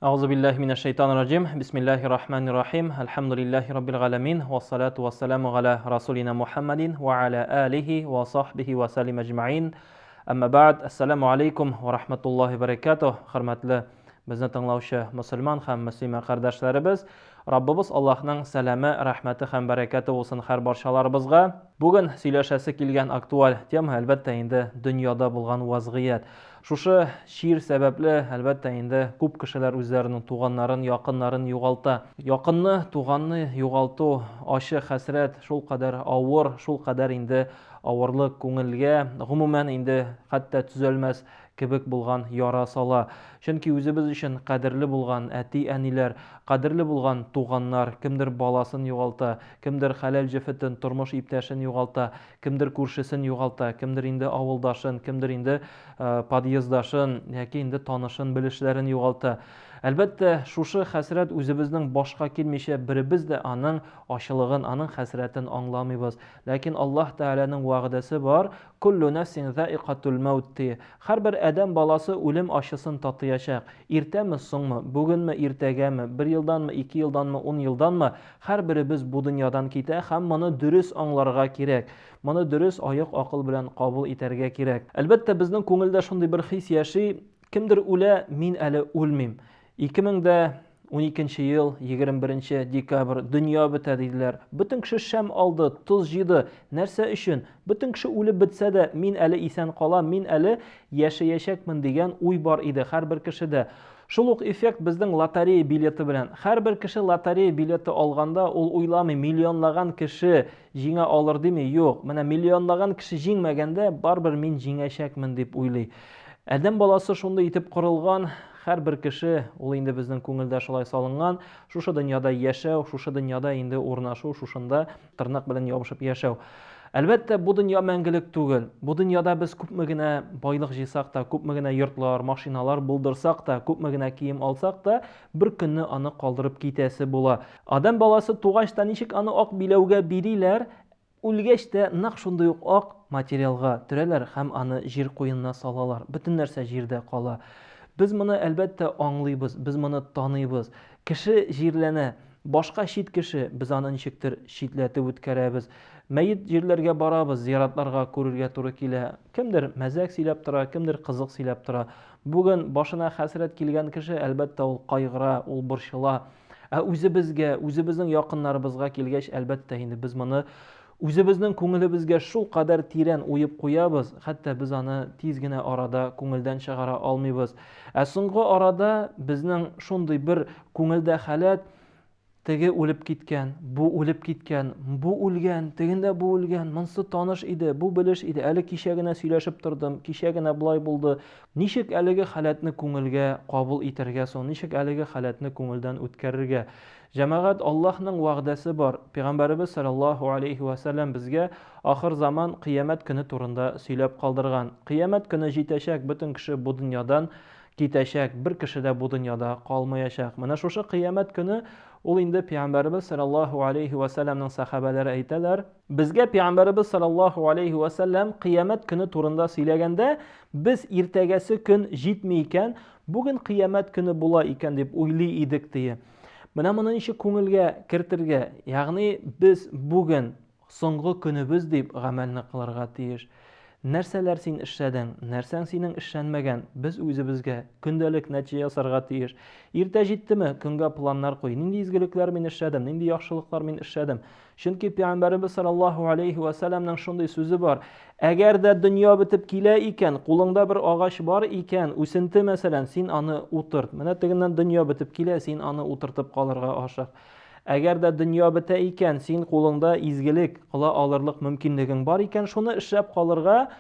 Әгъузу биллаһи минәш шайтанир раҗим. Бисмиллаһир рахманир рахим. Әлхәмдүлиллаһи раббил галәмин. Вассалату вассаламу галя расулина Мухаммадин ва аля алихи ва сахбихи ва саллим әҗмәин. Әмма бәгъд. Ассаламу алейкум ва рахматуллаһи баракатуһ. Хөрмәтле безне тыңлаучы мөселман һәм мөслимә кардәшләребез, Раббыбыз Аллаһның сәламе, рәхмәте һәм бәрәкәте булсын һәр барчаларыбызга. Бүген сөйләшәсе килгән актуаль тема, әлбәттә инде, дөньяда булган вазгыять. Шушы чир сәбәпле, әлбәттә инде, күп кешеләр үзләренең туганнарын, якыннарын югалта. Якынны, туганны югалту, ачы хәсрәт шулкадәр авыр, шулкадәр инде авырлык күңелгә, гомумән инде хәтта төзәлмәс кебек булган яра сала. Чөнки үзебез өчен кадерле булган әти-әниләр, кадерле булган туганнар, кемдер баласын югалта, кемдер хәләл җефетен, тормыш иптәшен югалта, кемдер күршесен югалта, кемдер инде авылдашын, кемдер инде подъездашын яки инде танышын, белешләрен югалта. Әлбәттә, шушы хәсрәт үзебезнең башка килмичә, беребез дә аның ачылыгын, аның хәсрәтен аңламыйбыз. Ләкин Аллаһ Тәгаләнең вәгъдәсе бар, Куллу нәфсин заикатул мәүт, ди. Һәрбер адәм баласы үлем ачысын татыячак. Иртәме, соңмы, бүгенме, иртәгәме, бер елданмы, ике елданмы, ун елданмы, һәрберебез бу дөньядан китә һәм моны дөрес аңларга кирәк. Моны дөрес аек акыл белән кабул итәргә кирәк. Әлбәттә, безнең күңелдә шундый бер хис яши, кемдер үлә, мин әле үлмим. 2012 ел, 21 декабрь, дөнья бетә, диделәр. Бөтен кеше шәм алды, тоз җыйды. Нәрсә өчен? Бөтен кеше үлеп бетсә дә, мин әле исән калам, мин әле яшәячәкмен дигән уй бар иде һәрбер кешедә. Шул ук эффект безнең лотерея билеты белән. Һәрбер кеше лотерея билеты алганда, ул уйламый, миллионлаган кеше җиңә алыр дими, юк. Менә миллионлаган кеше җиңмәгәндә, барыбер мин җиңәчәкмен дип уйлый. Адәм баласы шундый итеп корылган, һәрбер кеше, ул инде безнең күңелдә шулай салынган, шушы дөньяда яшәү, шушы дөньяда инде урнашу, шушында тырнак белән ябышып яшәү. Әлбәттә, бу дөнья мәңгелек түгел. Бу дөньяда без күпме генә байлык җыйсак та, күпме генә йортлар, машиналар булдырсак та, күпме генә кием алсак та, бер көнне аны калдырып китәсе була. Адәм баласы тугач та ничек аны ак биләүгә билиләр, Үлгәч тә нәкъ шундый ук ак материалга төрәләр һәм аны җир куенына салалар. Бөтен нәрсә җирдә кала. Без моны, әлбәттә, аңлыйбыз, без моны таныйбыз. Кеше җирләнә, башка чит кеше, без аны ничектер читләтеп үткәрәбез. Мәет җирләргә барабыз, зиратларга күрергә туры килә. Кемдер мәзәк сөйләп тора, кемдер кызык сөйләп тора. Бүген башына хәсрәт килгән кеше, әлбәттә, ул кайгыра, ул борчыла. Ә үзебезгә, үзебезнең якыннарыбызга килгәч, әлбәттә инде без моны үзебезнең күңелебезгә шул кадәр тирән уеп куябыз, хәтта без аны тиз генә арада күңелдән чыгара алмыйбыз. Ә соңгы арада безнең шундый бер күңелдә халәт, теге үлеп киткән, бу үлеп киткән, бу үлгән, тегендә бу үлгән, монсы таныш иде, бу белеш иде, әле кичә генә сөйләшеп тордым, кичә генә болай булды. Ничек әлеге халәтне күңелгә кабул итәргә соң, ничек әлеге халәтне күңелдән үткәрергә? Җәмәгать, Аллаһның вәгъдәсе бар. Пәйгамбәребез салләллаһу алейһи вә сәлләм безгә ахыр заман, кыямәт көне турында сөйләп калдырган. Кыямәт көне җитәчәк, бөтен кеше бу дөньядан китәчәк, бер кеше дә бу дөньяда калмаячак. Менә шушы кыямәт көне ул инде Пәйгамбәребез салләллаһу алейһи вә сәлләмнең сәхабәләре әйтәләр, Безгә Пәйгамбәребез саллаллаһу алейһи вә сәлләм кыямәт көне турында сөйләгәндә, без иртәгәсе көн җитми икән, бүген кыямәт көне була икән дип уйлый идек, дие. Менә моны ничек күңелгә кертергә? Ягъни без бүген соңгы көнебез дип гамәлне кылырга тиеш. Нәрсәләр син эшләдең, нәрсәң синең эшләнмәгән, без үзебезгә көндәлек нәтиҗә ясарга тиеш. Иртә җиттеме, көнгә планнар куй. Нинди изгелекләр мин эшләдем, нинди яхшылыклар мин эшләдем. Чөнки Пәйгамбәребез саллаллаһу алейһи вә сәлләмнең шундый сүзе бар. Әгәр дә дөнья бетеп килә икән, кулыңда бер агач бар икән, үсенте мәсәлән, син аны утырт. Менә тегеннән дөнья бетеп килә, син аны утыртып калырга ашык. Әгәр дә дөнья бетә икән, син кулыңда изгелек кыла алырлык мөмкинлегең бар икән, шуны эшләп калырга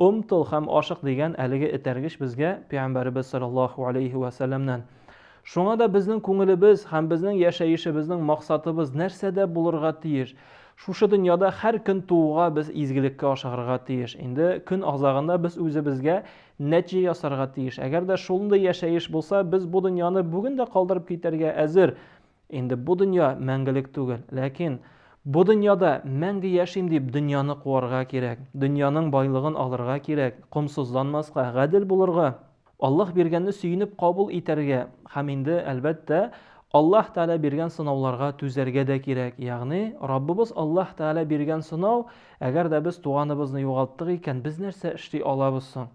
омтыл һәм ашык дигән әлеге этәргеч безгә Пәйгамбәребез саллаллаһу алейһи вә сәлләмнән. Шуңа да безнең күңелебез һәм безнең яшәешебезнең максатыбыз нәрсәдә булырга тиеш? Шушы дөньяда һәр көн тууга без изгелеккә ашыгырга тиеш. Инде көн азагында без үзебезгә нәтиҗә ясарга тиеш. Әгәр дә шундый яшәеш булса, без бу дөньяны бүген дә калдырып китәргә әзер. Инде бу дөнья мәңгелек түгел, ләкин бу дөньяда мәңге яшим дип дөньяны куарга кирәк, дөньяның байлыгын алырга кирәк, комсызланмаска, гадел булырга. Аллаһ биргәнне сөенеп кабул итәргә һәм инде, әлбәттә, Аллаһ Тәгалә биргән сынауларга түзәргә дә кирәк. Ягъни, Раббыбыз Аллаһ Тәгалә биргән сынау, әгәр дә без туганыбызны югалттык икән, без нәрсә эшли алабыз соң?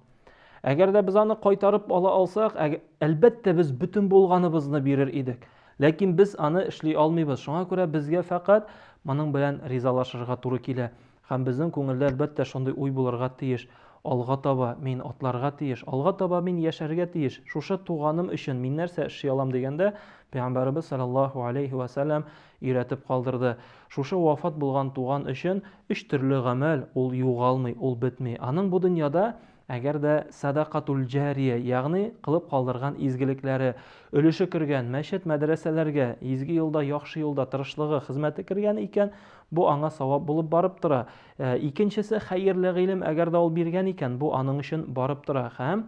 Әгәр дә без аны кайтарып ала алсак, әлбәттә, без бөтен булганыбызны бирер идек. Ләкин без аны эшли алмыйбыз. Шуңа күрә безгә фәкать моның белән ризалашырга туры килә. Һәм безнең күңелдә, әлбәттә, шундый уй булырга тиеш, алга таба мин атларга тиеш, алга таба мин яшәргә тиеш, шушы туганым өчен мин нәрсә эшли алам дигәндә, Пәйгамбәребез салләллаһу алейһи вә сәлләм өйрәтеп калдырды. Шушы вафат булган туган өчен өч төрле гамәл, ул югалмый, ул бетми. Аның бу дөньяда Әгәр дә садакатул җария, ягъни кылып калдырган изгелекләре, өлеше кергән, мәчет, мәдрәсәләргә, изге юлда, яхшы юлда тырышлыгы, хезмәте кергән икән, бу аңа савап булып барып тора. Э, икенчесе, хәерле гыйлем, әгәр дә ул биргән икән, бу аның өчен барып тора. Һәм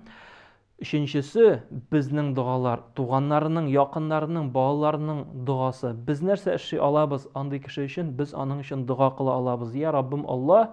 өченчесе, безнең догалар, туганнарының, якыннарының, балаларының догасы. Без нәрсә эшли алабыз андый кеше өчен? Без аның өчен дога кыла алабыз. Я Раббым Аллаһ,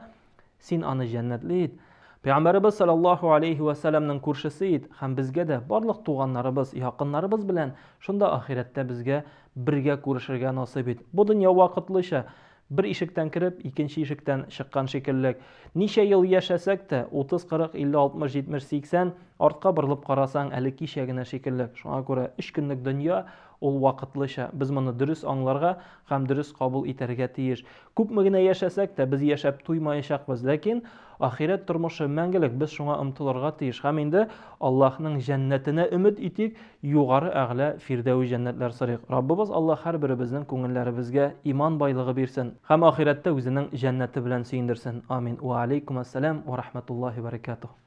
Син аны җәннәтле ит. Пәйгамбәребез саллаллаһу алейһи вә сәлләмнең күршесе ит һәм безгә дә барлык туганнарыбыз, якыннарыбыз белән шунда ахирәттә безгә бергә күрешергә насыйп ит. Бу дөнья вакытлыча, бер ишектән кереп, икенче ишектән чыккан шикелле. Ничә ел яшәсәк тә, 30, 40, 50, 60, 70, 80, артка борылып карасаң, әле кичә генә шикелле. Шуңа күрә өч көнлек дөнья ул вакытлыча. Без моны дөрес аңларга һәм дөрес кабул итәргә тиеш. Күпме генә яшәсәк тә, без яшәп туймаячакбыз. Ләкин ахирәт тормышы мәңгелек, без шуңа омтылырга тиеш. Һәм инде Аллаһның җәннәтенә өмет итик, югары әгълә фирдәви җәннәтләр сорыйк. Раббыбыз Аллаһ һәрберебезнең күңелләребезгә иман байлыгы бирсен һәм ахирәттә үзенең җәннәте белән сөендерсен. Амин. Уә алейкум әссәлам уә рахматуллаһи уә бәрәкәтүһ.